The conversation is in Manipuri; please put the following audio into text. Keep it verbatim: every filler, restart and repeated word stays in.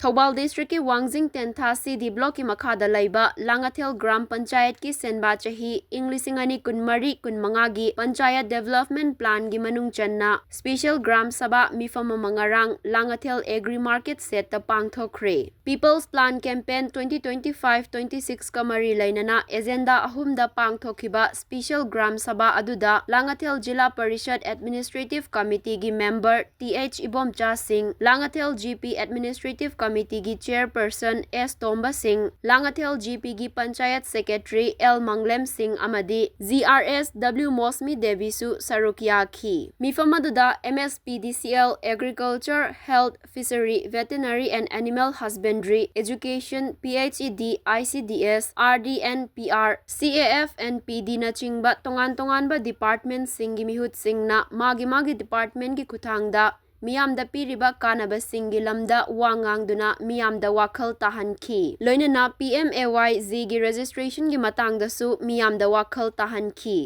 ꯊꯧꯕꯥꯜ district ꯀꯤ ꯋꯥꯡꯖꯤꯡ ꯇꯦꯟꯊꯥ C D block ꯀꯤ ꯃꯈꯥꯗ ꯂꯩꯕ ꯂꯥꯡꯉꯊꯦꯜ ꯒ꯭ꯔꯥꯝ ꯄꯟꯆꯥꯌꯠꯀꯤ ꯁꯦꯟꯕꯥ ꯆꯍꯤ ꯏꯪ ꯂꯤꯁꯤꯡ ꯑꯅꯤ ꯀꯨꯟꯃꯔꯤ ꯀꯨꯟꯃꯉꯥꯒꯤ ꯄꯟꯆꯥꯌꯠ development plan ꯒꯤ ꯃꯅꯨꯡ ꯆꯟꯅ special ꯒ꯭ꯔꯥꯝ ꯁꯚꯥ ꯃꯤꯐꯝ ꯑꯃ ꯉꯔꯥꯡ ꯂꯥꯡꯉꯊꯦꯜ Agri Market shed ꯇ ꯄꯥꯡꯊꯣꯛꯈ꯭ꯔꯦ꯫ People's Plan Campaign twenty twenty-five twenty-six ꯀ ꯃꯔꯤ ꯂꯩꯅꯅ agenda ꯑꯍꯨꯝꯗ ꯄꯥꯡꯊꯣꯛꯈꯤꯕ special ꯒ꯭ꯔꯥꯝ ꯁꯚꯥ ꯑꯗꯨꯗ ꯂꯥꯡꯉꯊꯦꯜ ꯖꯤꯂꯥ ꯄꯔꯤꯁꯠ Administrative Committee ꯒꯤ member Th ꯏꯕꯣꯝꯆꯥ ꯁꯤꯡ, Langathel G P Administrative Committee ꯒꯤ chairperson S ꯇꯣꯝꯕ ꯁꯤꯡ, ꯂꯥꯡꯉꯊꯦꯜ G P ꯒꯤ ꯄꯟꯆꯥꯌꯠ secretary L ꯃꯪꯂꯦꯝ ꯁꯤꯡ ꯑꯃꯗꯤ G R S W mosambi ꯗꯦꯕꯤꯁꯨ ꯁꯔꯨꯛ ꯌꯥꯈꯤ꯫ ꯃꯤꯐꯝ ꯑꯗꯨꯗ M S P D C L, Agriculture, Health, Fishery, Veterinary and Animal Husbandry, Education, P H E D, I C D S, R D and P R, C A F and P D ꯅꯆꯤꯡꯕ ꯇꯣꯉꯥꯟ ꯇꯣꯉꯥꯟꯕ department ꯁꯤꯡꯒꯤ ꯃꯤꯍꯨꯠꯁꯤꯡꯅ ꯃꯥꯒꯤ ꯃꯥꯒꯤ department ꯀꯤ ꯈꯨꯠꯊꯥꯡꯗ ꯃꯤꯌꯥꯝꯗ ꯄꯤꯔꯤꯕ ꯀꯥꯟꯅꯕꯁꯤꯡꯒꯤ ꯂꯝꯗ ꯋꯥ ꯉꯥꯡꯗꯨꯅ ꯃꯤꯌꯥꯝꯗ ꯋꯥꯈꯜ ꯇꯥꯍꯟꯈꯤ꯫ ꯂꯣꯏꯅꯅ P M A Y G ꯒꯤ registration ꯒꯤ ꯃꯇꯥꯡꯗꯁꯨ ꯃꯤꯌꯥꯝꯗ ꯋꯥꯈꯜ ꯇꯥꯍꯟꯈꯤ꯫